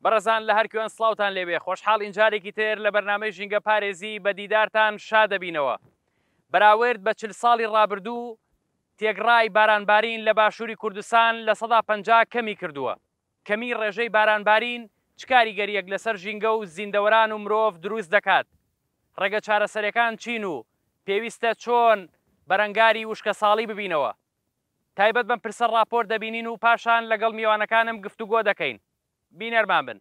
بەڕێزان لە هەر کوێن سڵاوتان لێبێ، خۆشحاڵین جارێکی تر لە بەرنامەی ژینگە پارێزی بە دیدارتان شا دەبینەوە. بەراورد بە 40 ساڵی ڕابردوو تێکڕای بارانبارین لە باشووری کوردستان 50% کەمی کردووە. کەمی ڕێژەی بارانبارین چ کاریگەرییەک لەسەر ژینگە و زیندەوەران و مرۆڤ دروست دەکات؟ ڕێگە چارەسەرەکان چین و پێویستە چۆن بەرەنگاری وشکەساڵی ببینەوە؟ تایبەت بەم پرسە ڕاپۆرت دەبینین و پاشان لەگەڵ میوانەکانم گفتوگۆ دەکەین. بینەرمان بن.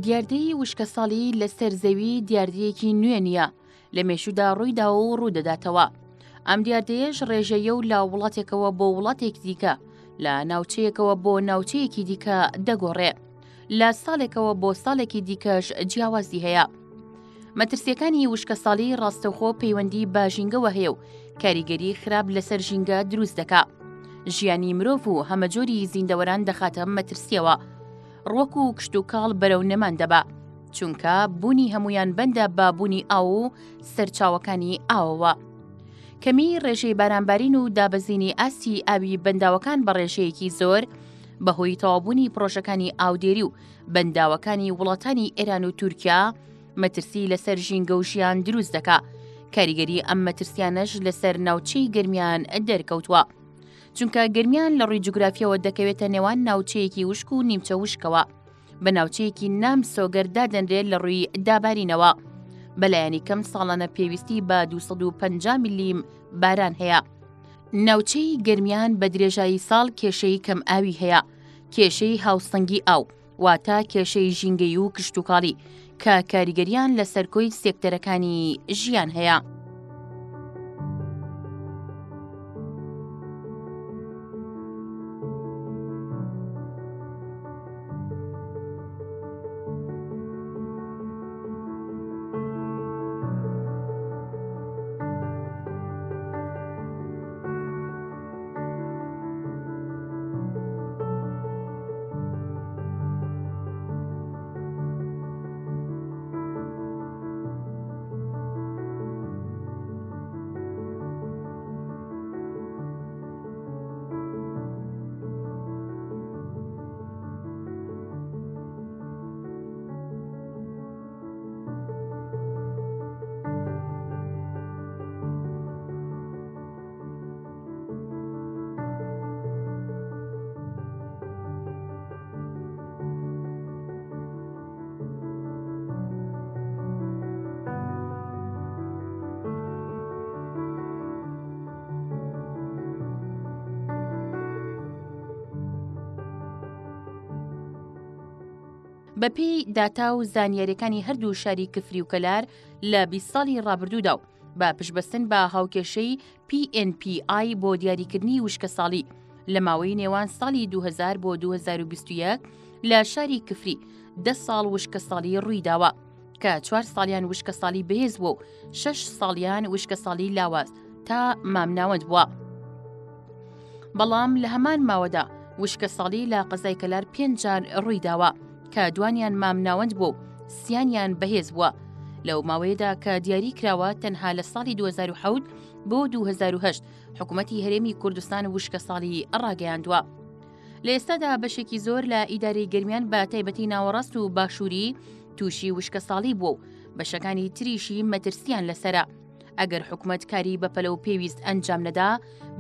دیاردەی وشکەساڵی لەسەر زەوی دیاردەیەکی نوێ نییە، لە مێژوودا ڕوویداوە و ڕوودەداتەوە. ئەم دیاردەیەش ڕێژەیە و لە وڵاتێکەوە بۆ وڵاتێکی دیکە، لە ناوچەیەکەوە بۆ ناوچەیەکی دیکە دەگۆڕێ. لە ساڵێکەوە بۆ ساڵێکی دیکەش جیاوازی هەیە. مەترسیەکانی وشکەساڵی ڕاستەوخۆ پەیوەندی بە ژینگەوە هەیە و کاریگەری خراپ لەسەر ژینگە دروست دەکا. ژیانی مرۆڤ و هەمەجۆری زیندەوەران دەخاتە مەترسیەوە. ڕوەک و کشتوکاڵ بەرەو نەمان دەبا، چونکە بوونی هەمویان بەندە بە بوونی ئاو و سەرچاوەکانی ئاوەوە. کەمی ڕێژەی بارانبارین و دابەزینی ئاستی ئاوی بەنداوەکان بە ڕێژەیەکی زۆر بەهۆی تەواوبوونی پڕۆژەکانی ئاودێری و بەنداوەکانی وڵاتانی ئێران و تورکیا مەترسی لەسەر ژینگە و ژیان دروست دەکا. کاریگەری ئەم مەترسیانەش لەسەر ناوچەی گەرمیان دەرکەوتووە. چونکە گەرمیان لە ڕووی جوگرافیەوە دەکەوێتە نێوان ناوچەیەکی وشک و نیمچە وشکەوە. بە ناوچەیەکی نامسۆگەر دادەنرێت لە ڕووی دابارینەوە. بەلایەنی کەم ساڵانە پێویستی بە 250 ملیم باران هەیە. ناوچەی گەرمیان بە درێژایی ساڵ کێشەی کەم ئاوی هەیە، کێشەی هاوسەنگی ئاو، واتە کێشەی ژینگەیی و کشتوکاڵی کە کاریگەریان لەسەر کۆی سێکتەرەکانی ژیان هەیە. بەپێی داتا و زانیاریەکانی هەردوو شاری کفری و کەلار لە 20 ساڵی ڕابردوودا و بە پشتبەستن بە هاوکێشەی PNPI بۆ دیاریکردنی وشکەساڵی لە ماوەی نێوان ساڵی 2000 بۆ 2021 لە شاری کفری 10 ساڵ وشکەساڵی ڕوویداوە کە چوار ساڵیان وشکەساڵی بەهێز بووە و شەش ساڵیان وشکەساڵی لاواز تا مامناوەند بووە. بەڵام لە هەمان ماوەدا وشکەساڵی لە قەزای کەلار پێنج جار ڕوویداوە کە دوانیان مامناوەند بووە و سیانیان بەهێز بووە. لەو ماوەیەدا کە دیاری کراوە تەنها لە ساڵی 2007 بۆ 2008 حکوومەتی هەرێمی کوردستان وشکەساڵی ڕاگەیاندووە. لە ئێستادا بەشێکی زۆر لە ئیدارەی گەرمیان بە تایبەتی ناوەڕاست و باشووری تووشی وشکەساڵی بووە و بەشەکانی تریشی مەترسیان لەسەرە. ئەگەر حکومەت کاری بەپەلە و پێویست ئەنجام نەدا،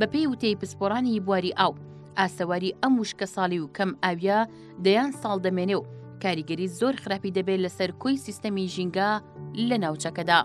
بەپێی وتەی پسپۆڕانی بواری ئاو، ئاسەواری ئەم وشکەساڵی و کەم ئاویە دەیان ساڵ دەمێنێ و کاریگەری زۆر خراپی دەبێت لەسەر کۆی سیستەمی ژینگە لە ناوچەکەدا.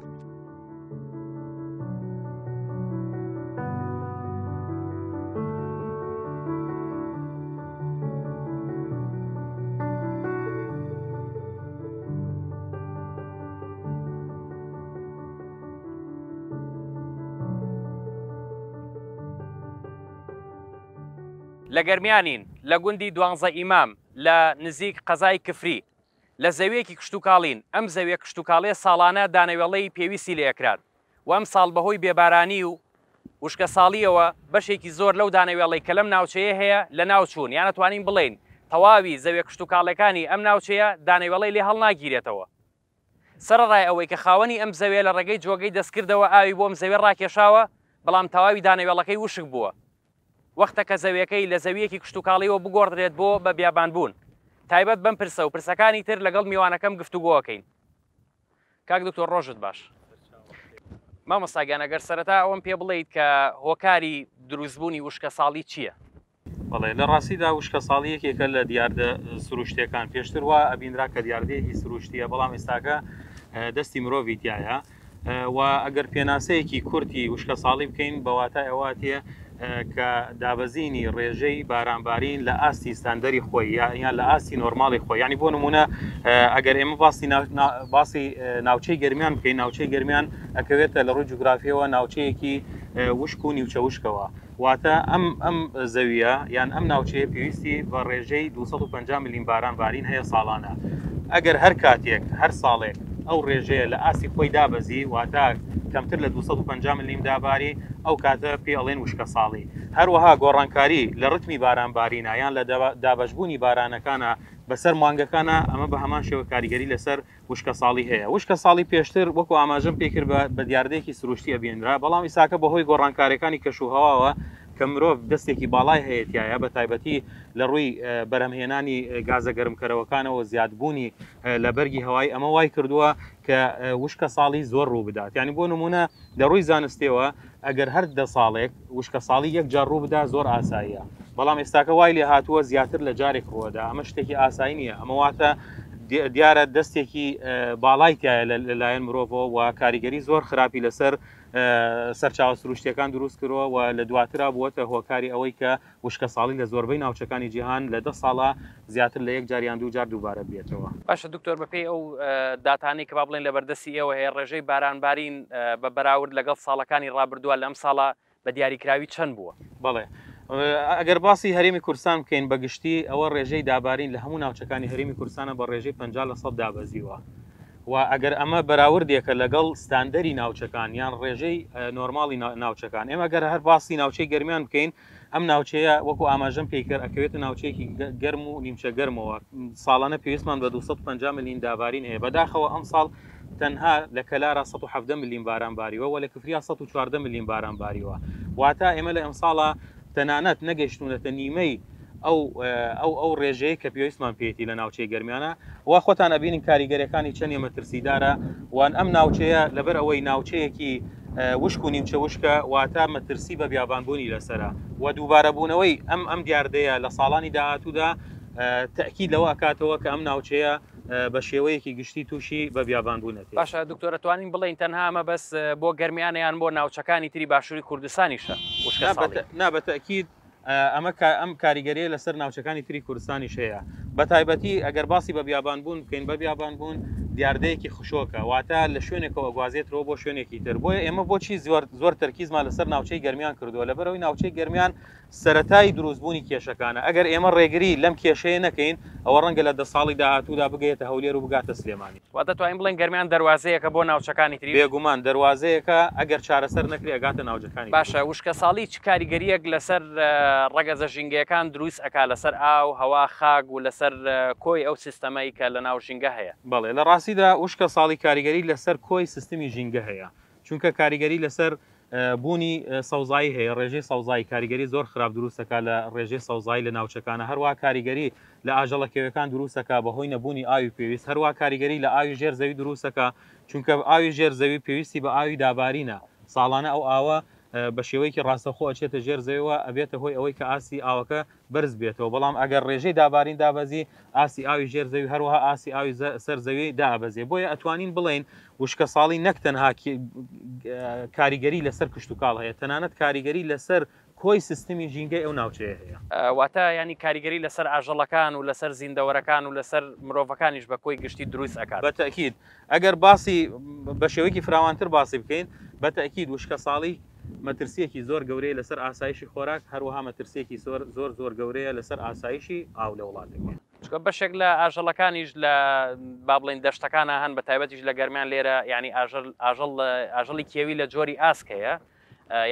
لە گەرمیانین لە گوندی دوانزە ئیمام لە نزیک قەزای کفری لە زەویەکی کشتوکاڵین، ئەم زەویە کشتوکاڵیە ساڵانە دانەوێڵەی پێویستی لێ ئەکرات و ئەمساڵ بەهۆی بێبارانی و وشکەساڵیەوە بەشێکی زۆر لەو دانەوێڵەی کە لەم ناوچەیە هەیە لەناو چوون، یان ئەتوانین بڵێین تەواوی زەویە کشتوکاڵیەکانی ئەم ناوچەیە دانەوێڵەی لێ هەڵناگیرێتەوە. سەرەڕای ئەوەی کە خاوەنی ئەم زەویە لە ڕێگەی جۆگەی دەستکردەوە ئاوی بۆ ئەم زەویە ڕاکێشاوە، بەڵام تەواوی دانەوێڵەکەی وشک بووە. وەختە کە زەویەکەی لە زەوییەکی کشتوکاڵییەوە بگۆڕدرێت بۆ بە بیابانبوون. تایبەت بەم پرسە و پرسەکانی تر لەگەڵ میوانەکەم گفتوگۆ ئەکەین. کاک دکتۆر ڕۆژت باش. مامۆستا گیان ئەگەر سەرەتا ئەوەم پێ بڵێیت کە هۆکاری دروستبوونی وشکەساڵی چییە؟ بەڵێ لە ڕاستیدا وشکەساڵی یەکێکە لە دیاردە سروشتیەکان، پێشتر وا ئەبینرا کە دیاردەیەکی سروشتیە، بەڵام ئێستاکە دەستی مرۆڤی تایە و ئەگەر پێناسەیەکی کورتی وشکەساڵی بکەین بە واتای ئەوە تێ کە دابەزینی ڕێژەی بارانبارین لە ئاستی ستاندەری خۆی یان لە ئاستی نۆرماڵی خۆی ینی بۆ نمونە ئەگەر ئێمە باسی باسی ناوچەی گەرمیان بکەین ناوچەی گەرمیان ئەکەوێتە لە ڕووی جوگرافیەوە ناوچەیەکی وشک و نیوچە وشکەوە واتە ئەم ئەم زەوییە یان ئەم ناوچەیە پێویستی بە ڕێژەی 250 ملیم باران بارین هەیە ساڵانە. ئەگەر هەر کاتێک هەر ساڵێک ئەو ڕێژەیە لە ئاستی خۆی دابەزی واتە کەمتر لە 250 ملیم داباری ئەو کاتە پێی ئەڵێن وشکەساڵی. هەروەها گۆڕانکاری لە ڕتمی باران بارینا یان لە دابەشبوونی بارانەکانا بەسەر مانگەکانا ئەمە بە هەمان شێوە کاریگەری لەسەر وشکەساڵی هەیە. وشکەساڵی پێشتر وەکو ئاماژەم پێکرد بە بە دیاردەیەکی سروشتی ئەبینرا، بەڵام ئیساکە بەهۆی گۆڕانکاریەکانی کەش و هەواوە کە مرۆڤ دەستێکی باڵای هەیە تیایا بە تایبەتی لە ڕووی بەرهەمهێنانی گازە گەرمکەرەوەکانەوە زیادبوونی لە بەرگی هەوایی ئەمە وای کردووە کە وشکەساڵی زۆر ڕوو بدات. یانی بۆ نموونە لە ڕووی زانستیەوە ئەگەر هەر دە ساڵێک وشکەساڵی یەک جار ڕوو بدا زۆر ئاساییە، بەڵام ئێستاکە وای لێ هاتووە زیاتر لە جارێک ڕووەدا، ئەمە شتێکی ئاسایی نییە، ئەمە واتە دیارە دەستێکی باڵای تایە لەلایەن مرۆڤەوە و کاریگەری زۆر خراپی لەسەر سەرچاوە سروشتیەکان دروست کردووە و لە دواترا بووەتە هۆکاری ئەوەی کە وشکەساڵی لە زۆربەی ناوچەکانی جیهان لە دە ساڵا زیاتر لە یەک جار یان دوو جار دووبارە بێتەوە. باشە دکتۆر بەپێی ئەو داتانەی کە با بڵێین لەبەردەستی ئێوە هەیە ڕێژەی باران بارین بە بەراورد لەگەڵ ساڵەکانی ڕابردووە لەم ساڵە بە دیاریکراوی چەند بووە؟ بەڵێ ئەگەر باسی هەرێمی کوردستان بکەین بە گشتی ئەوە ڕێژەی دابارین لە هەموو ناوچەکانی هەرێمی کوردستانە بە ڕێژەی 50 لە سەد دابەزیوە و ئەگەر ئەمە بەراوردێکە لەگەڵ ستاندەری ناوچەکان یان ڕێژەی نۆرماڵی ناوچەکان ئێمە گەر هەر باسی ناوچەی گەرمیان بکەین ئەم ناوچەیە وەکو ئاماژەم پێی کرد ئەکەوێتە ناوچەیەکی گەرم و نیمچە گەرمەوە ساڵانە پێویستمان بە 250 ملین دابارین هەیە بەداخەوە ئەمساڵ تەنها لە کەلارا 117 ملین باران باریوە و لە کفریا 114 ملین باران باریوە واتە ئێمە لە ئەمساڵا تەنانەت نەگەیشتوونەتە نیمەی ئەو ئەو ئەو ڕێژەیە کە پێویستمان پێیەتی لە ناوچەی گەرمیانە وا خۆتان ئەبینین کاریگەریەکانی چەندێ مەترسیدارە وان ئەم ناوچەیە لەبەر ئەوەی ناوچەیەکی وشک و نیمچە وشکە واتە مەترسی بە بیابانبوونی لەسەرە و دووبارەبوونەوەی ئەم ئەم دیاردەیە لە ساڵانی داهاتوودا تەئکید لەوە ئەکاتەوە کە ئەم ناوچەیە بە شێوەیەکی گشتی تووشی بە بیابانبوون ئەتێت. باشە دکتۆر ئەتوانین بڵێین تەنها ئەمە بەس بۆ گەرمیانە یان بۆ ناوچەکانی تری باشووری کوردستانیشە وشکەساڵی؟ نا بە تەئکید ئەمە ئەم کاریگەریە لەسەر ناوچەکانی تری کوردستانیش هەیە بە تایبەتی ئەگەر باسی بە بیابان بوون بکەین بە بیابان بوون دیاردەیەکی خشۆکە واتە لە شوێنێکەوە ئەگوازێتەوە بۆ شوێنێکی تر بۆیە ئێمە بۆچی زۆر زۆر تەرکیزمان لەسەر ناوچەی گەرمیان کردووە لەبەرئەوەی ناوچەی گەرمیان سەرەتای دروستبوونی کێشەکانە ئەگەر ئێمە ڕێگری لەم کێشەیە نەکەین ئەوە ڕەنگە لە دە ساڵی داهاتوودا بگەیەتە هەولێر و بگاتە سلێمانی. واتە توانین بڵێین گەرمیان دەروازەیەکە بۆ ناوچەکانی تریش؟ بێگومان دەروازەیەکە ئەگەر چارەسەر نەکرێ ئەگاتە ناوجەکانی تریش. باشە وشکەساڵی چ کاریگەرییەک لەسەر ڕەگەزە ژینگەیەکان دروست ئەکا لەسەر ئاو، هەوا، خاک و لەسەر کۆی ئەو سیستەمەی کە لەناو ژینگە هەیە؟ بەڵێ لە ڕاستیدا وشکەساڵی کاریگەری لەسەر کۆی سیستمی ژینگە هەیە چونکە کاریگەری لەسەر بوونی سەوزایی هەیە، ڕێژەی سەوزایی کاریگەری زۆر خراپ دروست دەکات لە ڕێژەی سەوزایی لە ناوچەکانە، هەروەها کاریگەری لە ئاژەڵە کێویەکان دروست دەکات بەهۆی نەبوونی ئاوی پێویست، هەروەها کاریگەری لە ئاوی ژێر زەوی دروست دەکات، چونکە ئاوی ژێر زەوی پێویستی بە ئاوی دابارینە، ساڵانە ئەو ئاوە بە شێوەیەکی ڕاستەوخۆ ئەچێتە ژێر زەویەوە ئەبێتە هۆی ئەوەی کە ئاستی ئاوەکە بەرز بێتەوە، بەڵام ئەگەر ڕێژەی دابارین دابەزی ئاستی ئاوی ژێر زەوی هەروەها ئاستی ئاوی سەر زەوی دائەبەزێ، بۆیە ئەتوانین بڵێین وشکەساڵی نەک تەنها کاریگەری لەسەر کشتوکاڵ هەیە، تەنانەت کاریگەری لەسەر کۆی سیستمی ژینگەی ئەو ناوچەیە هەیە. واتە یانی کاریگەری لەسەر ئاژەڵەکان و لەسەر زیندەوەرەکان و لەسەر مرۆڤەکانیش بە کۆی گشتی دروست ئەکات. بە تەئکید. ئەگەر باسی بە شێوەیەکی فراوانتر باسی بکەین، بە تەئکید وشکەساڵی مەترسییەکی زۆر گەورەیە لەسەر ئاسایشی خۆراک، هەروەها مەترسییەکی زۆر زۆر زۆر گەورەیە لەسەر ئاسایشی ئاو لە وڵاتەکە. چونکە بەشێک لە ئاژەڵەکانیش لە با بڵێین دەشتەکانا هەن بە تایبەتیش لە گەرمیان لێرە یانی ئاژەل ئاژەڵ ئاژەڵی کێوی لە جۆری ئاسک هەیە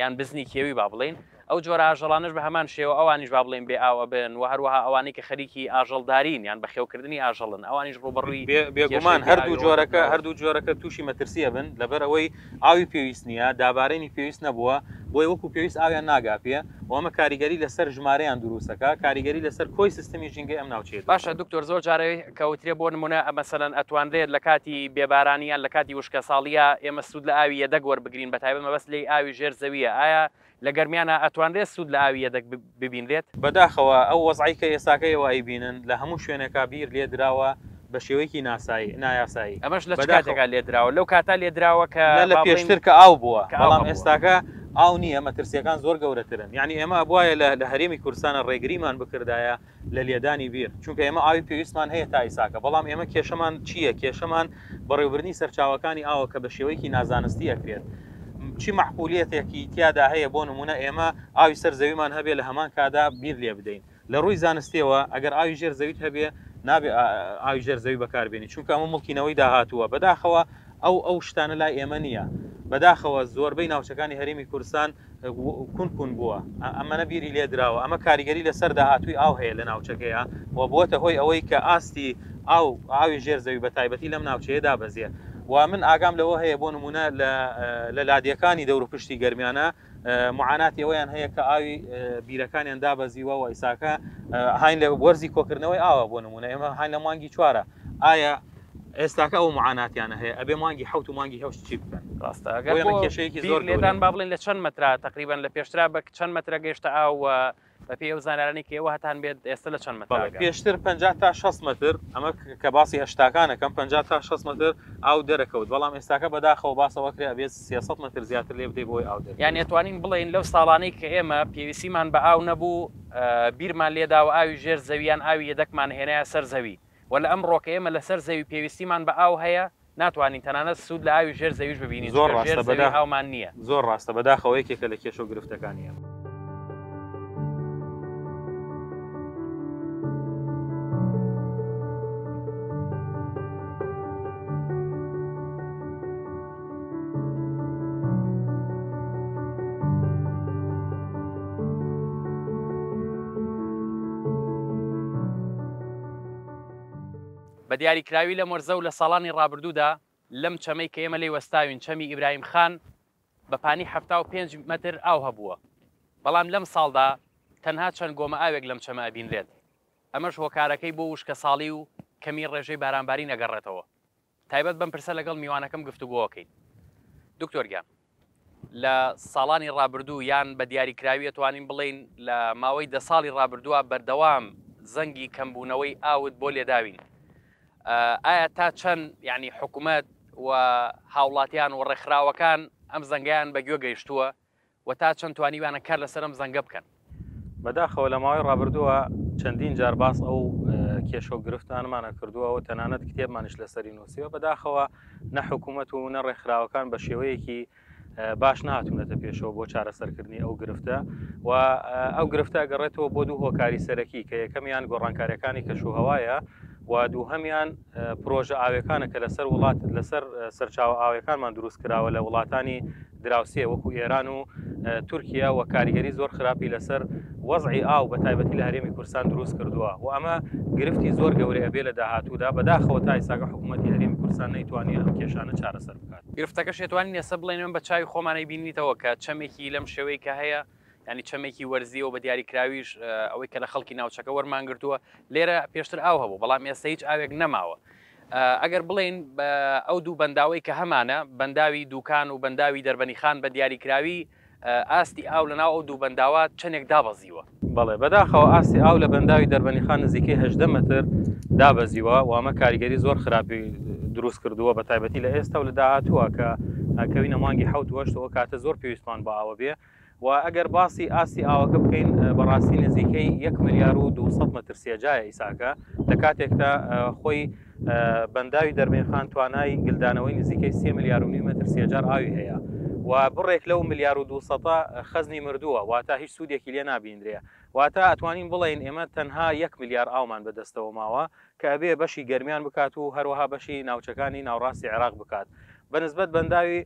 یان بزنی کێوی با بڵێین ئەو جۆرە ئاژەڵانەش بە هەمان شێوە ئەوانیش با بڵێین بێ ئاو ئەبن و هەروەها ئەوانەی کە خەریکی ئاژەڵدارین یان بەخێوکردنی ئاژەڵن ئەوانیش ڕووبەڕووی بێگومان کێشەی بێ هەردوو ئاویەوە جۆرەکە دەبنەوە. هەردوو جۆرەکە تووشی مەترسی ئەبن لەبەر ئەوەی ئاوی پێویست نییە دابارینی پێویست نەبووە بۆیە وەکو پێویست ئاویان ناگا پێ و ئەمە کاریگەری لەسەر ژمارەیان دروست ئەکا، کاریگەری لەسەر کۆی سیستمی ژینگەی ئەم ناوچەیە دروست باشە ئەکا. دکتۆر زۆر جار کە وترێ بۆ نمونە مەسەلەن ئەتوانرێت لە کاتی بێبارانی یان لە کاتی وشکەساڵییا ئێمە سوود لە ئاوی یەدەگ وەربگرین بەتایبەت مەبەست لێی ئاوی ژێر زەوییە ئایا لە گەرمیانا ئەتوانرێت سوود لە ئاوی یەدەگ ببینرێت؟ بەداخەوە ئەو وەزعەی کە ئێستاکە ئێوە ئەیبینن لە هەموو شوێنێکا بیر لێ دراوە بە شێوەیەکی ناسایی نایاسایی. ئەمەش لە چ بەداخەوە. کاتێکا لێ دراوە؟ لەو کاتە لێ دراوە کە نە لە با بڵێین پێشتر کە ئاو بووە کە ئاو بەڵام هەبووە. ئێستاکە ئاو نییە مەترسییەکان زۆر گەورەترن یانی ئێمە ئەبوایە لە لە هەرێمی کوردستانا ڕێگریمان بکردایە لە لێدانی بیر چونکە ئێمە ئاوی پێویستمان هەیە تا ئیساکە بەڵام ئێمە کێشەمان چییە کێشەمان بەڕێوبردنی سەرچاوەکانی ئاوە کە بە شێوەیەکی نازانستی ئەکرێت چی مەعقولیەتێکی تیادا هەیە بۆ نمونە ئێمە ئاوی سەر زەویمان هەبێ لە هەمان کادا بیر لێ بدەین لە ڕووی زانستیەوە ئەگەر ئاوی ژێر زەویت هەبێ نابێ ئاوی ژێر زەوی بەکاربێنی چونکە ئەمە مڵکی نەوەی داهاتووە بەداخەوە ئەو ئەو شتانە لای ئێمە نییە بەداخەوە زۆربەی ناوچەکانی هەرێمی کوردستان کون کون بووە، ئەمەنە بیری لێ دراوە، ئەمە کاریگەری لەسەر داهاتووی ئاو هەیە لە ناوچەکەیا و بووەتە هۆی ئەوەی کە ئاستی ئاو ئاوی ژێر زەوی بە تایبەتی لەم ناوچەیە دابەزێ و من ئاگام لەوە هەیە بۆ نموونە لە لە لادێکانی دەوروپشتی گەرمیانە معاناتی ئەوەیان هەیە کە ئاوی بیرەکانیان دابەزیوە و ئیساکە هاین لە وەرزی کۆکردنەوەی ئاوە بۆ نموونە ئێمە هاین لە مانگی چوارە ئایا ئێستاکە ئەو معاناتیانە هەیە ئەبێ مانگی حەوت و مانگی هەشت چی بکەن؟ ڕاستە ئەگەر بۆ کێشەیەکی بیر زۆر لێدان گەورەیە. با بڵێین لە چەند مەترا تەقریبەن لە پێشترا بە چەند مەترە گەیشتە ئاو و بە پێی ئەو زانیارانەی کە ئێوە هەتان بێت ئێستە لە چەند مەترا بەڵێ گا؟ پێشتر 50 تا 60 مەتر ئەمە کە باسی هەشتاکان ئەکەم 50 تا 60 مەتر ئاو دەرەکەوت بەڵام ئێستاکە بەداخەوە باس ئەوە کرێ ئەبێت 300 مەتر زیاتر لێ بدەی بۆی ئاو دەرکەوێت. یانی ئەتوانین بڵێین لەو ساڵانەی کە ئێمە پێویستیمان بە ئاو نەبوو بیرمان لێدا و ئاوی ژێر زەوی یان ئاوی یەدەکمان هێنایە سەر زەوی وە لە ئەمڕۆ کە ئێمە لەسەر زەوی پێویستیمان بە ئاو هەیە ناتوانین تەنانەت سوود لە ئاوی ژێر زەویش ببینین زۆر چونکە ژێر ڕاستە زەوی بەداخ ئاومان نییە. زۆر ڕاستە بەداخەوە یەکێکە لە کێشە و گرفتەکانی ئێمە. بە دیاریکراوی لەم وەرزە و لە ساڵانی ڕابردوودا لەم چەمەی کە ئێمە لێی وەستاوین چەمی ئیبراهیم خان بە پانی 75 مەتر ئاو هەبووە بەڵام لەم ساڵدا تەنها چەند گۆمە ئاوێک لەم چەمە ئەبینرێت ئەمەش هۆکارەکەی بۆ وشکەساڵی و کەمی ڕێژەی بارانبارین ئەگەڕێتەوە. تایبەت بەم پرسە لەگەڵ میوانەکەم گفتوگۆکەین. دکتۆر گیان لە ساڵانی ڕابردوو یان بە دیاریکراوی ئەتوانین بڵێین لە ماوەی دە ساڵی ڕابردووە بەردەوام زەنگی کەمبوونەوەی ئاوت بۆ لێداوین ئایا تا چەند یعنی حکوومەت و هاوڵاتیان و ڕێکخراوەکان ئەم زەنگیان بە گوێ گەیشتووە و تا چەند توانیویانە کار لەسەر ئەم زەنگە بکەن؟ بەداخەوە لە ماوەی ڕابردووە چەندین جار باس ئەو کێشە و گرفتانمانە کردووە و تەنانەت کتێبمانیش لەسەری نووسیوە بەداخەوە نە حکوومەت و نە ڕێکخراوەکان بە شێوەیەکی باش نهاتوونەتە پێشەوە بۆ چارەسەرکردنی ئەو گرفتە و ئەو گرفتە گەڕێتەوە بۆ دوو هۆکاری سەرەکی کە یەکەمیان گۆڕانکاریەکانی کەشوهەوایە و دووهەمیان پرۆژە ئاوێکانە کە لەسەر وڵات لەسەر سەرچاوە ئاوەکانمان دروست کراوە لە وڵاتانی دراوسێ وەکو ئێران و تورکیا و کاریگەری زۆر خراپی لەسەر وەزعی ئاو بە تایبەتی لە هەرێمی کوردستان دروست کردووە و ئەمە گرفتی زۆر گەورەی ئەبێ لە داهاتوودا، بەداخەوە تا ئیستاکە حکوومەتی هەرێمی کوردستان نەیتوانیە ئەم کێشانە چارەسەر بکات. گرفتەکەش ئەتوانین ئێستا بڵێین ئێمە بە چاوی خۆمان ئەیبینیتەوە کە چەمێکی لەم شێوەی کە هەیە یانی چەمێکی وەرزیە و بە دیاریکراویش ئەوەی کە لە خەڵکی ناوچەکە وەرمان گرتووە لێرە پێشتر ئاو هەبوو بەڵام ئێستا هیچ ئاوێک نەماوە ئەگەر بڵێین ئەو دوو بەنداوەی کە هەمانە بەنداوی دوکان و بەنداوی دەربەنیخان بە دیاریکراوی ئاستی ئاو لەناو ئەو دوو بەنداوە چەندێک دابەزیوە؟ بەڵێ بەداخەوە ئاستی ئاو لە بەنداوی دەربەنیخان نزیکەی 18 مەتر دابەزیوە و ئەمە کاریگەری زۆر خراپی دروست کردووە بە تایبەتی لە ئێستا و لە داهاتووە کە کەوینە مانگی حەوت و هەشتەوە کاتە زۆر پێویستمان بە ئاوە بێ و ئەگەر باسی ئاستی ئاوەکە بکەین بەڕاستی نزیکەی یەک ملیار و 200 مەتر سێجایە ئیساکە لە کاتێکدا خۆی بەنداوی دەربەندیخان توانای گلدانەوەی نزیکەی سێ ملیار و نیو مەتر سێجار ئاوی هەیە و بڕێک لەو ملیار و دووسەدە خەزنی مردووە واتە هیچ سوودێکی لێ نابینرێ واتە ئەتوانین بڵێین ئێمە تەنها یەک ملیار ئاومان بەدەستەوە ماوە کە ئەبێ بەشی گەرمیان بکات و هەروەها بەشی ناوچەکانی ناوڕاستی عێراق بکات بە نسبەت بەنداوی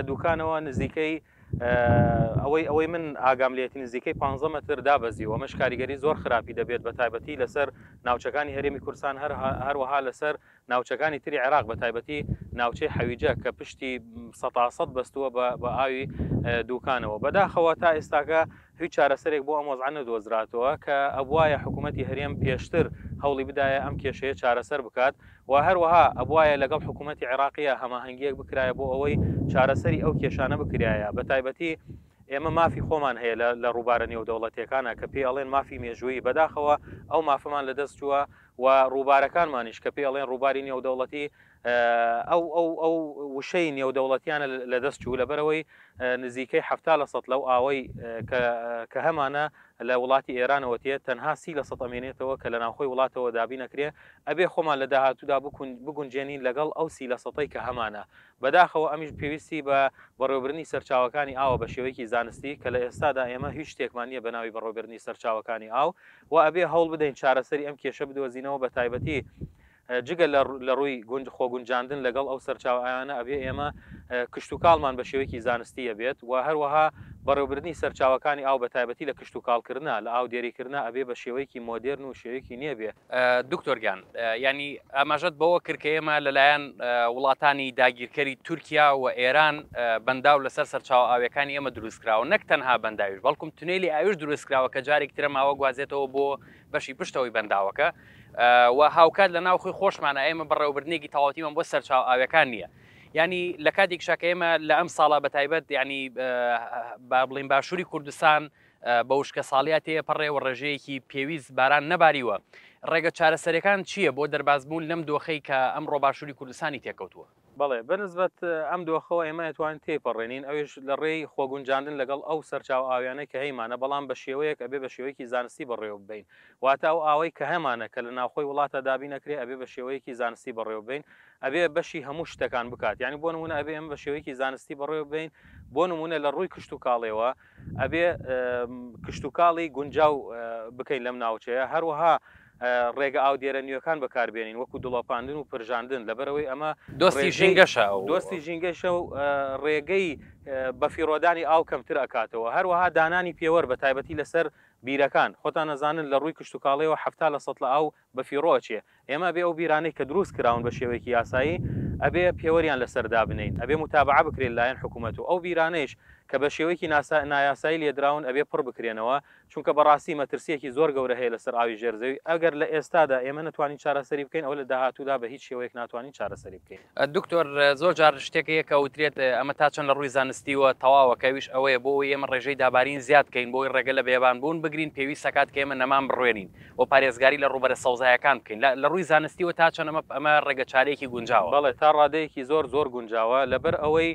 دوکانەوە نزیکەی ئەوەی ئەوەی من ئاگام لێتی نزیکەی 15 مەتر دابەزیوە، ئەمەش کاریگەری زۆر خراپی دەبێت بە تایبەتی لەسەر ناوچەکانی هەرێمی کوردستان، هەروەها لەسەر ناوچەکانی تری عێراق بە تایبەتی ناوچەی حەویجە کە پشتی سەتاسەد بەستووە بە ئاوی دوکانەوە. بەداخەوە تا ئێستاکە هیچ چارەسەرێک بۆ ئەم وەزعە نەدۆزراتەوە کە ئەبوایە حکوومەتی هەرێم پێشتر هەوڵی بدایە ئەم کێشەیە چارەسەر بکات و هەروەها ئەبوایە لەگەڵ حکوومەتی عێراقیە هەماهەنگییەک بکرایە بۆ ئەوەی چارەسەری ئەو کێشانە بکرایە بە تایبەتی ئێمە مافی خۆمان هەیە لە ڕووبارە نێودەوڵەتیەکانە کە پێی ئەڵێن مافی مێژوویی بەداخەوە ئەو مافەمان لەدەست چووە و ڕووبارەکانمانیش کە پێی ئەڵێن ڕووباری نێودەوڵەتی ئەو ئەو ئەو وشەی نێودەوڵەتیانە لەدەست چوو لەبەرەوەی نزیکەی 70% لەو ئاوەی کە کە هەمانە لە وڵاتی ئێرانەوە تێت تەنها 30% ئەمێنێتەوە کە لە ناوخۆی وڵاتەوە دابین ئەکرێ ئەبێ خۆمان لە داهاتوودا بگونجێنین لەگەڵ ئەو 30%ەی کە هەمانە بەداخەوە ئەمیش پێویستی بە بەڕێوەبردنی سەرچاوەکانی ئاوە بە شێوەیەکی زانستی کە لە ئێستادا ئێمە هیچ شتێکمان نییە بە ناوی بەڕێوەبردنی سەرچاوەکانی ئاو و ئەبێ هەوڵ بدەین چارەسەری ئەم کێشە بدۆزینەوە بە تایبەتی جگە لە ڕووی گونج خۆگونجاندن لەگەڵ ئەو سەرچاوە ئاوانە ئەبێ ئێمە کشتوکاڵمان بە شێوەیەکی زانستی ئەبێت و هەروەها بەڕێوەبردنی سەرچاوەکانی ئاو بە تایبەتی لە کشتوکاڵکردنا لە ئاودێریکردنا ئەبێ بە شێوەیەکی مۆدێرن و شێوەیەکی نوێ بێ. دکتۆر گیان یانی ئاماژەت بەوە کرد کە ئێمە لەلایەن وڵاتانی داگیرکەری تورکیا و ئێران بەنداو لەسەر سەرچاوە ئاویەکانی ئێمە دروست کراوە نەک تەنها بەنداویش بەڵکم تونێلی ئاویش دروست کراوە کە جارێکی ترە ماوە گوازێتەوە بۆ بەشی پشتەوەی بەنداوەکە و هاوکات لە ناوخۆی خۆشمانە ئێمە بەڕێوەبردنێکی تەواوەتیمان بۆ سەرچاوە ئاویەکان نییە ینی لە کاتێکشا کە ئێمە لە ئەم ساڵە بە تایبەت ینی با بڵین باشووری کوردستان بە وشکەساڵیا تێپەڕێ و ڕێژەیەکی پێویست باران نەباریوە، ڕێگە چارەسەریەکان چییە بۆ دەربازبوون لەم دۆخەی کە ئەمڕۆ باشووری کوردستانی تێکەوتووە؟ بەڵێ، بەنسبەت ئەم دۆخەوە ئێمە ئەتوانین تێیپەڕێنین، ئەویش لە ڕێی خۆگونجاندن لەگەڵ ئەو سەرچاوە ئاویانەی کە هەیمانە، بەڵام بە شێوەیەک ئەبێ بە شێوەیەکی زانستی بەڕێوە ببەین. واتە ئەو ئاوەی کە هەمانە کە لە ناوخۆی وڵاتا دابین ئەکرێ ئەبێ بە شێوەیەکی زانستی بەڕێوە ببەین، ئەبێ بەشی هەموو شتەکان بکات. یانی بۆ نموونە ئەبێ ئێمە بە شێوەیەکی زانستی بەڕێوە ببەین، بۆ نموونە لە ڕووی کشتوکاڵێوە ئەبێ کشتوکاڵی گونجاو بکەین لەم ناوچەیە، هەروەها ڕێگە ئاودێرە نوێکان بەکاربێنین وەکو دڵۆپاندن و پرژاندن، لەبەرئەوەی ئەمە دۆستی ژینگەشە و دۆستی ژینگەشە و ڕێگەی بەفیڕۆدانی ئاو کەمتر ئەکاتەوە، هەروەها دانانی پێوەر بە تایبەتی لەسەر بیرەکان، خۆتان ئەزانن لە ڕووی کشتوکاڵیەوە 70% لە ئاو بەفیڕۆ ئەچێ، ئێمە ئەبێ ئەو بیرانەی کە دروست کراون بە شێوەیەکی یاسایی ئەبێ پێوەریان لەسەر دابنێین، ئەبێ موتابەعە بکرێت لەلایەن حکوومەت و ئەو بیرانەیش کە بە شێوەیەکی نایاسایی لێدراون ئەبێ پڕ بکرێنەوە، چونکە بەڕاستی مەترسییەکی زۆر گەورە هەیە لەسەر ئاوی ژێر زەوی، ئەگەر لە ئێستادا ئێمە نەتوانین چارەسەری بکەین ئەوە لە داهاتوودا بە هیچ شێوەیەک ناتوانین چارەسەری بکەین. دکتۆر زۆر جار شتێک هەیە کە ئەوترێت ئەمە تا چەند لە ڕووی زانستیوە تەواوە کە ئەویش ئەوەیە بۆ ئەوەی ئێمە ڕێژەی دابارین زیاد کەین بۆ ئەوەی ڕێگە لە بێبان بوون بگرین پێویست ئەکات کە ئێمە نەمام بڕوێنین و پارێزگاری لە ڕووبەرە سەوزایەکان بکەین لە ڕووی زانستیوە تا چەند ئەمە ئەمە ڕێگە چارەیەکی گونجاوە؟ بەڵێ تا ڕادەیەکی زۆر زۆر گونجاوە لەبەر ئەوەی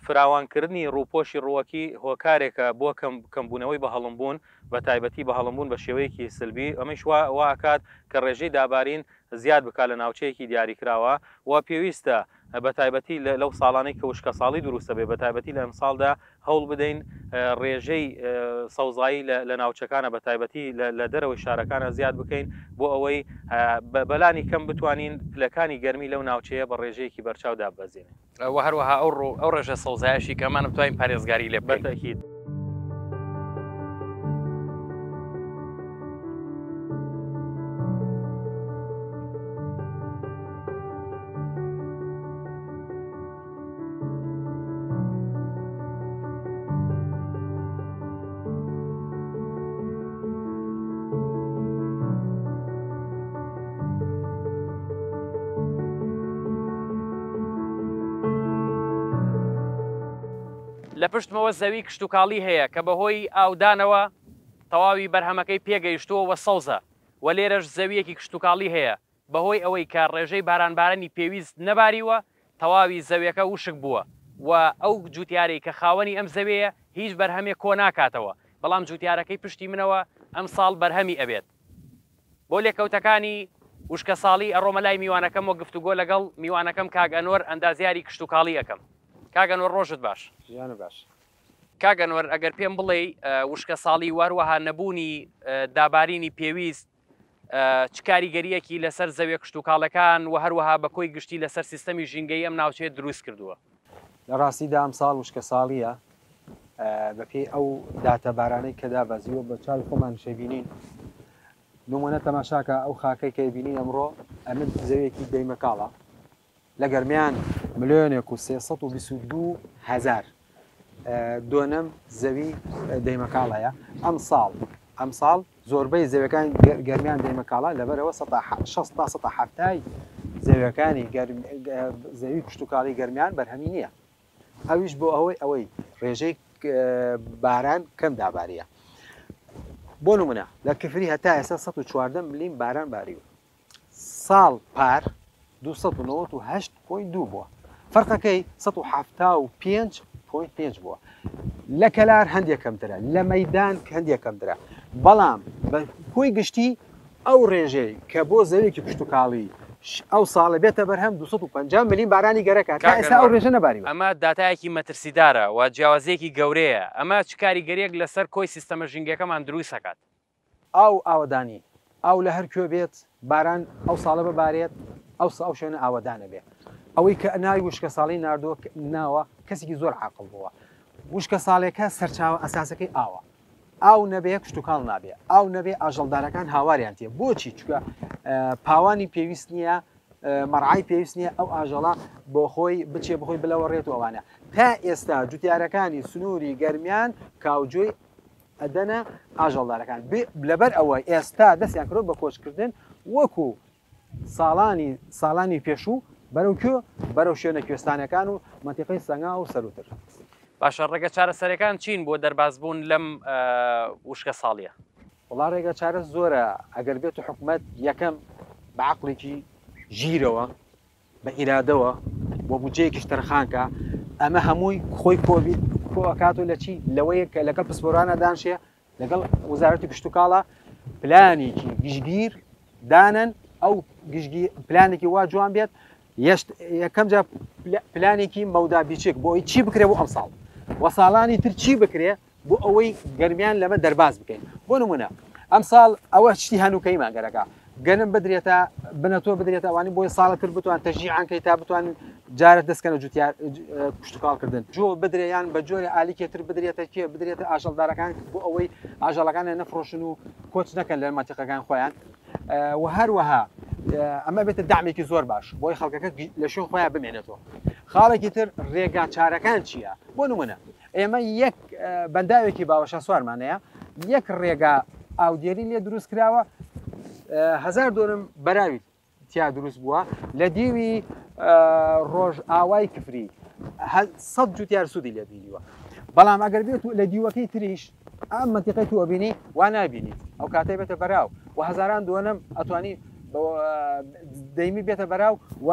فراوانکردنی ڕووپۆشی ڕووەکی هۆکارێکە بۆ کەم کەمبوونەوەی بەهەڵمبوون بە تایبەتی بەهەڵمبوون بە شێوەیەکی سلبی ئەمەیش وا وا ئەکات کە ڕێژەی دابارین زیاد بکات لە ناوچەیەکی دیاریکراوە و پێویستە بەتایبەتی لەو ساڵانەی کە وشکەساڵی دروست دەبێت بەتایبەتی لە ئەمساڵدا هەوڵ بدەین ڕێژەی سەوزایی لە ناوچەکانە بەتایبەتی لە دەرەوەی شارەکانە زیاد بکەین بۆ ئەوەی بەلانی کەم بتوانین پلەکانی گەرمی لەو ناوچەیە بە ڕێژەیەکی بەرچاو داببەزێنین. وە هەروەها ئەو ڕێژە سەوزایەشی کە ئەمانە بتوانین پارێزگاری لێ بکەین. بەتەئکید. لە پشتمەوە زەوی کشتوکاڵی هەیە کە بەهۆی ئاودانەوە تەواوی بەرهەمەکەی پێگەیشتووە و سەوزە و لێرەش زەوییەکی کشتوکاڵی هەیە بەهۆی ئەوەی کە ڕێژەی بارانبارانی پێویست نەباریوە تەواوی زەویەکە وشک بووە و ئەو جوتیارەی کە خاوەنی ئەم زەویەیە هیچ بەرهەمێک کۆ ناکاتەوە بەڵام جوتیارەکەی پشتی منەوە ئەمساڵ بەرهەمی ئەبێت. بۆ لێکەوتەکانی وشکەساڵی ئەڕۆمە لای میوانەکەم و گفتوگۆ لەگەڵ میوانەکەم کاک ئەنوەر ئەندازیاری کشتوکاڵی ئەکەم. کاک ئەنوەر ڕۆژت باش. ژیانت باش. کاک ئەنوەر ئەگەر پێم بڵێی وشکەساڵی و هەروەها نەبوونی دابارینی پێویست چ کاریگەرییەکی لەسەر زەویە کشتوکاڵەکان و هەروەها بە کۆی گشتی لەسەر سیستەمی ژینگەیی ئەم ناوچەیە دروست کردووە؟ لە ڕاستیدا ئەمساڵ وشکەساڵییە. بەپێی ئەو داتا بارانەی کە دابەزیوە بە چاوی خۆمانیش ئەیبینین. نمونە تەماشاکە ئەو خاکەی کە ئەیبینین ئەمڕۆ ئەمە زەویەکی دەیمەکاڵە لە گەرمیان ملیۆنێک و 322 هەزار دۆنم زەوی دەیمەکاڵەیە ئەمساڵ ئەمساڵ زۆربەی زەویەکانی گەرمیان دەیمەکاڵە لەبەرەوە 60 تا 170 زەویەکانی زەوی کشتوکاڵی گەرمیان بەرهەمی نییە ئەویش بۆ ئەوەی ئەوەی ڕێژەی باران کەم داباریە بۆ نمونە لە کفری هەتا ئێستا 114 ملیم باران باریوە ساڵ پار 298.2 بووە فەرقەکەی 175.5 بووە لە کەلار هەندێک کەمترە لە مەدان هەندێک کەمترە بەڵام بە کۆی گشتی ئەو ڕێژەی کە بۆ زەویەکی کشتوکاڵی ئەو ساڵە بێتە بەرهەم 250 ملیم بارانی گەرەکە تا کاک ئێستا ئەو ئەنوەر ڕێژە نەباریوە. ئەمە داتایەکی مەترسیدارە و جیاوازییەکی گەورەیە، ئەمە چ کاریگەرییەک لەسەر کۆی سیستەمە ژینگەکەمان دروست ئەکات؟ ئاو ئاوەدانی، ئاو لە هەر کوێ بێت باران ئەو ساڵە ببارێت ئەوسا ئەو شوێنە ئاوەدان ئەبێ. ئەوەی کە ناوی وشکەساڵی ناردووە ناوە کەسێکی زۆر عاقڵ بووە. وشکەساڵێکە سەرچاوە ئەساسەکەی ئاوە. ئاو نەبێ کشتوکاڵ نابێ، ئاو نەبێ ئاژەڵدارەکان هاواریان تێ، بۆچی؟ چونکە پاوانی پێویست نییە، مەرعای پێویست نییە ئەو ئاژەڵە بۆ خۆی بچێ بخۆی بلەوەڕێت و ئەوانە. تا ئێستا جوتیارەکانی سنووری گەرمیان کاوجۆی ئەدەنە ئاژەڵدارەکان، لەبەر ئەوە ئێستا دەستیان کردووە بە کۆچکردن وەکو ساڵانی ساڵانی پێشوو بەرەو کوێ؟ بەرەو شوێنە کوێستانەکان و مەنتیقەی سەنگاو و سەرووتر. باشە ڕێگە چارەسەرەکان چین بۆ دەربازبوون لەم وشکە ساڵیە؟ وەڵا ڕێگە چارە زۆرە ئەگەر بێت و حکومەت یەکەم بە عەقڵێکی ژیرەوە بە ئیرادەوە و بودجەیەکیش تەرخان کا ئەمە هەمووی خۆی کۆ ئەکات و لە چی لەوەیە کە لەگەڵ پسپۆرانە دانشێ لەگەڵ وەزارەتی کشتوکاڵە پلانێکی گشتگیر دانەن ئەو گشتگیر پلانێکی وا جوان بێت یەکەم جا پلانێکی مەودا بیچک بۆ ئەوی چی بکرێ بۆ ئەمساڵ و ساڵانی تر چی بکرێ بۆ ئەوەی گەرمیان لەمە دەرباز بکەین بۆ نمونە ئەمساڵ ئەوە شتی هەنووکەیمان گەرەکە گەنم بدرێتە بنەتۆ بدرێتە ئەوانی بۆی ساڵە تر بتوان تەشجیعان کەی تا بتوان جارە دەستکەنە جوتیار کشتوکاڵ کردن جۆ بدرێ یان بە جۆرە ئالیکێ تر بدرێتە کێ بدرێتە ئاژەڵدارەکان بۆ ئەوەی ئاژەڵەکانیان نەفرۆشن و کۆچ نەکەن لە مەنتیقەکان خۆیان و هەروەها ئەمە بێتە دامێکی زۆر باش بۆی خەڵکەکە لە شوێن خۆیان بمێنێتەوە خاڵێکی تر ڕێگا چارەکان چییە بۆ نمونە ئێمە یەک بەنداوێکی باوەشاسوارمان هەیە، یەک ڕێگا ئاودێری لێ دروست کراوە، هەزار دۆنم بەراوی تیا دروست بووە لە دیوی ڕۆژئاوای کفری سەد جوتیار سوودی لێ بینیوە. بەڵام ئەگەر بێت و لە دیوەکەی تریش ئەم مەنتیقەی تو ئەبینی وا نابینیت ئەو کاتەی بێتە بەراو و هەزاران دۆنم ئەتوانی دەیمی بێتە بەراو و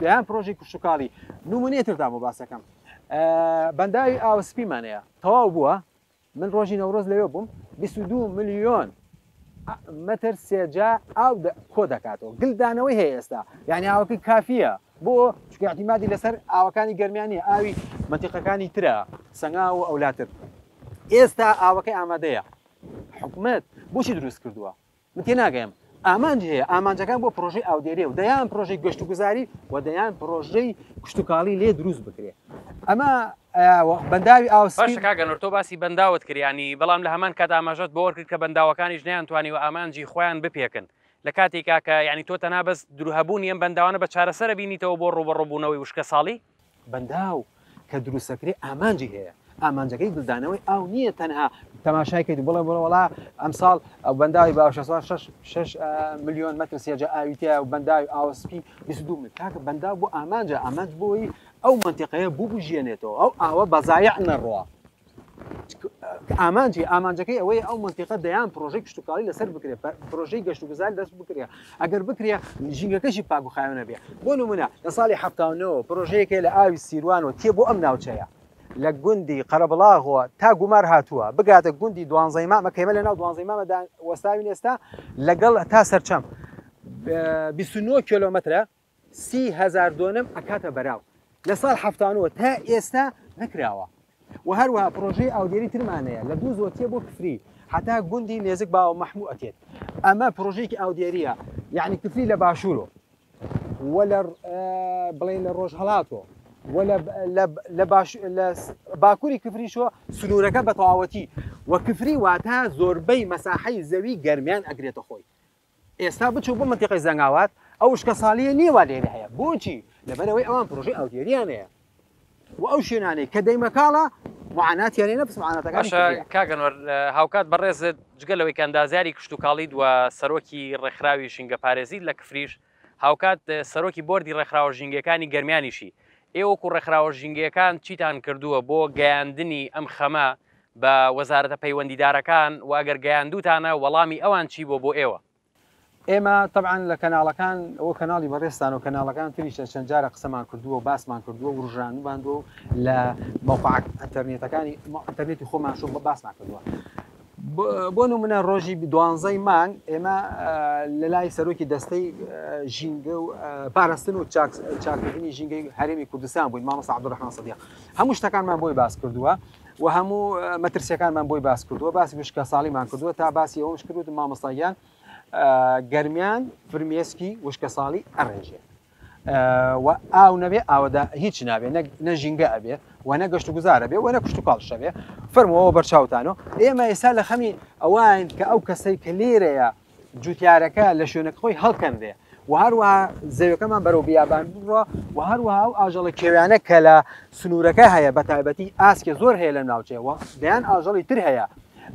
دەیان پرۆژەی کشتوکاڵی نمونەی ترتان بۆ باسەکەم بەنداوی ئاوە سپیمان هەیە تەواو بووە من ڕۆژی نەورۆز لەوێ بووم 22 ملیۆن مەتر سێجا ئاو کۆ دەکاتەوە گلدانەوەی هەیە ئێستا یعنی ئاوەکەی کافیە بۆ چونکە اعتیمادی لەسەر ئاوەکانی گەرمیانی ئاوی منتیقەکانی ترە سەنگا و ئەولاتر ئێستا ئاوەکەی ئامادەیە حکومت بۆچی دروست کردووە من تێناگەم ئامانج هەیە ئامانجەکان بۆ پرۆژەی ئاودێریە و دەیان پرۆژەی گەشتوگوزاری و دەیان پرۆژەی کشتوکاڵی لێ دروست بکرێ ئەمە بەنداوی ئاوسپی باشە کاک ئەنوەر تۆ باسی بەنداوت کرد یانی بەڵام لە هەمان کات ئاماژەت بەوە کرد کە بەنداوەکانیش نەیانتوانیوە ئامانجی خۆیان بپێکن لە کاتێکا کە یانی تۆ تەنها بەس هەبوونی ئەم بەنداوانە بە چارەسەرە بینیتەوە بۆ ڕووبەڕووبوونەوەی وشکەساڵی؟ بەنداو کە دروستەکرێ ئامانجی هەیە، ئامانجەکەی گلدانەوەی ئاو نییە تەنها تەماشای کەیت و بڵێ بڵێ وەڵا ئەمساڵ ئەو بەنداوی باوەشاسوار 6 6 ملیۆن مەتر سێجا ئاوی تیایە و بەنداوی ئاوەسپی 22 ملیۆن کاکە بەنداو بۆ ئامانجە ئامانج بۆی ئەو مەنتیقەیە ببوژێنێتەوە ئەو ئاوە بەزایع نەڕوا ئامانجی ئامانجەکەی ئەوەیە ئەو مەنتیقە دەیان پرۆژەی کشتتوکاڵی لەسەر بکرێت پرۆژەی گەشت و گوزار دەست بکرێت ئەگەر بکرێ ژینگەکەشی پاک و خاوێنە بێ بۆ نمونە لە ساڵی 79 پرۆژەیەکێ لە ئاوی سیروانەوە تێ بۆ ئەم ناوچەیە لە گوندی قەرەبڵاغەوە تا گومار هاتووە بگاتە گوندی دوانزەی مامە کەمە لە ناو دوانزەی مامەدا وەستاوین ئێستا لەگەڵ تا سەرچەم 29 کیلۆمەترە 30هزار دۆنم ئەکاتە بەراو لە ساڵ 79 تا ئێستا نەکراوە و هەروەها پرۆژەی ئاودێری ترمان هەیە لە دووزۆ تێ بۆ کفری هەتا گوندی نێزک باوە مەحموو ئەتێت ئەمە پرۆژەیەکی ئاودێریە یعنی کفری لە باشوورۆ و لە بڵێن لە ڕۆژهەڵاتۆ. و لە باکووری کفریشەوە سنوورەکە بە تەواوەتی و کفری واتە زۆربەی مەساحەی زەوی گەرمیان ئەگرێتە خۆی. ئێستا بچۆ بۆ مەنتیقەی زەنگاوات ئەو وشکەساڵییە نییە وا لێرە هەیە. بۆچی؟ لەبەرئەوەی ئەوان پرۆژەی ئاودێرییان هەیە و ئەو شوێنانەی کە دەیمەکاڵە معاناتیان هەیە نەفس معاناتەکانی باشە کفریە. کاک ئەنوەر هاوکات بەڕێزت جگە لەوەی کە ئەندازیاری کشتوکاڵیت و سەرۆکی ڕێکخراوی ژینگەپارێزیت لە کفریش هاوکات سەرۆکی بۆردی ڕێکخراوە ژینگەکانی گەرمیانیشی، ئێوە وەکو ڕێکخراوە ژینگەیەکان چیتان کردووە بۆ گەیاندنی ئەم خەمە بە وەزارەتە پەیوەندیدارەکان و ئەگەر گەیاندووتانە وەڵامی ئەوان چی بووە بۆ ئێوە؟ ئێمە تەبعەن لە کەناڵەکان وەک کەناڵی بەڕێزتان و کەناڵەکان تریش چەند جارە قسەمان کردووە و باسمان کردووە و وروژاندوومان و لە مەوقع ئەنتەرنێتەکانی ئەنتەرنێتی خۆمان شۆ باسمان کردووە. بۆ نمونە ڕۆژی دوانزەی مانگ ئێمە لە لای سەرۆکی دەستەی ژینگە و پاراستن و چاککردنی ژینگەی هەرێمی کوردستان بووین مامۆستا عەبدولڕەحمان سەدیق هەموو شتەکانمان بۆی باس کردووە و هەموو مەترسیەکانمان بۆی باس کردووە باسی وشکە ساڵیمان کردووە تا باسی ئەوەش کردووە مامۆستایان گەرمیان فرمێسکی وشکە ساڵی ئەڕێژێ و ئاو نەبێ ئاوەدا هیچ نابێ نە ژینگە ئەبێ و نە گەشت و گوزار ئەبێ و نە کشتوکاڵش ئەبێ فەرمووەوە بەرچاوتانۆ ئێمە ئێستا لە خەمی ئەوین کە ئەو کەسەی کە لێرەیە جوتیارەکە لە شوێنەکە خۆی هەڵکەنرێ و هەروەها زەویەکەمان بەرەو بیابان بڕە و هەروەها ئەو ئاژەڵە کێویانە کە لە سنوورەکە هەیە بە تایبەتی ئاسکێ زۆر هەیە لە ناوچەیەوە دەیان ئاژەڵی تر هەیە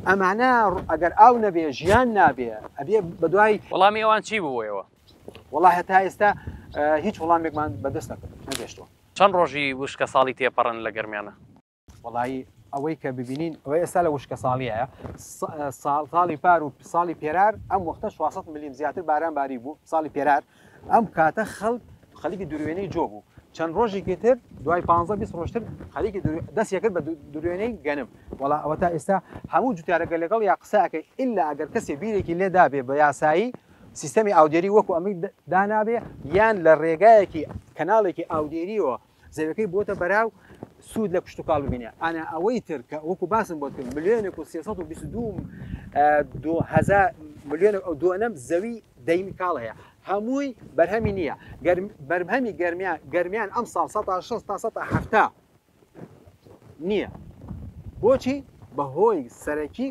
ئەمانە ئەگەر ئاو نەبێ ژیان نابێ ئەبێ بەدوای وەڵامی ئەوان چی بوو بۆ ئێوە؟ وەڵا هەتا ئێستا هیچ وەڵامێکمان بەدەست نەگەشتووە. چەند ڕۆژی وشکە ساڵی تێپەڕن لە گەرمیانە؟ وەڵایی ئەوەی کە ببینین ئەوەی ئێستا لە وشکە ساڵیە ساڵ ساڵی پار و ساڵی پێرار ئەم وەختە 400 ملیم زیاتر باران باری بوو ساڵی پێرار ئەم کاتە خەڵک خەلیکی دروێنەی جۆ بوو چەند ڕۆژێکی تر دوای 15 20 ڕۆژتر خەریکی دەست کرد بە دروێنەی گەنم وەڵا ئەوە تا ئێستا هەموو جوتیارەکە لەگەڵ یا قسەکەی ئللا ئەگەر کەسێ بیرێکی لێدابێ بە یاسایی سیستەمی ئاودێری وەکو ئەمەی دانابێ یان لە ڕێگایەکی کەناڵێکی ئاودێریەوە زەویەکەی بۆتە بەراو سوود لە کشتوکاڵ ببینێ ئەنا ئەوەی تر کە وەکو باسم بۆت کرد ملیۆنێک و 322 هزار ملیۆن ئەو دووەنەم زەوی دەیمی کاڵ هەیە هەمووی بەرهەمی نییە بەرهەمی گەرمیان گەرمیان ئەم ساڵ 160 تا 170 نییە بۆچی بەهۆی سەرەکی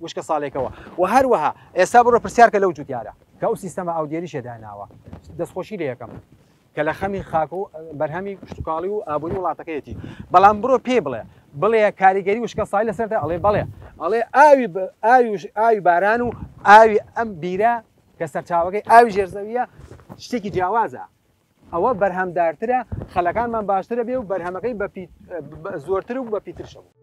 وشکە ساڵێکەوە و هەروەها ئێستا بڕۆ پرسیارکە لەو جوتیارە کە ئەو سیستەمە ئاودێریشە داناوە دەستخۆشی لێ یەکەم کە لە خەمی خاک و بەرهەمی کشتتوکاڵی و ئابووری وڵاتەکەیەتی بەڵام بڕۆ پێ بڵێ بڵێ کاریگەری وشکە ساڵی لەسەر ئەڵێ بەڵێ ئەڵێ ئاوی ئاوی ئاوی باران و ئاوی ئەم بیرە کە سەرچاوەکەی ئاوی ژێرزەویە شتێکی جیاوازە ئەوە بەرهەمدارترە خەلەکانمان باشترە بێ و بەرهەمەکەی زۆرتر و بە پیترشە بوو.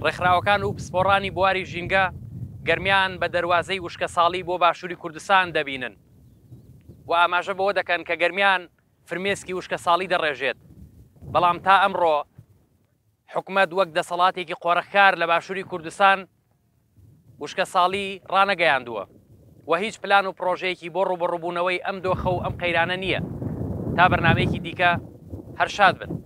ڕێکخراوەکان و پسپۆڕانی بواری ژینگە گەرمیان بە دەروازەی وشکەساڵی بۆ باشووری کوردستان دەبینن و ئاماژە بەوە دەکەن کە گەرمیان فرمێسکی وشکەساڵی دەڕێژێت، بەڵام تا ئەمڕۆ حکومەت وەک دەسەڵاتێکی قۆرخکار لە باشووری کوردستان وشکەساڵی ڕانەگەیاندووە و هیچ پلان و پڕۆژەیەکی بۆ ڕووبەڕووبوونەوەی ئەم دۆخە و ئەم قەیرانە نییە. تا بەرنامەیەکی دیکە هەر شاد بن.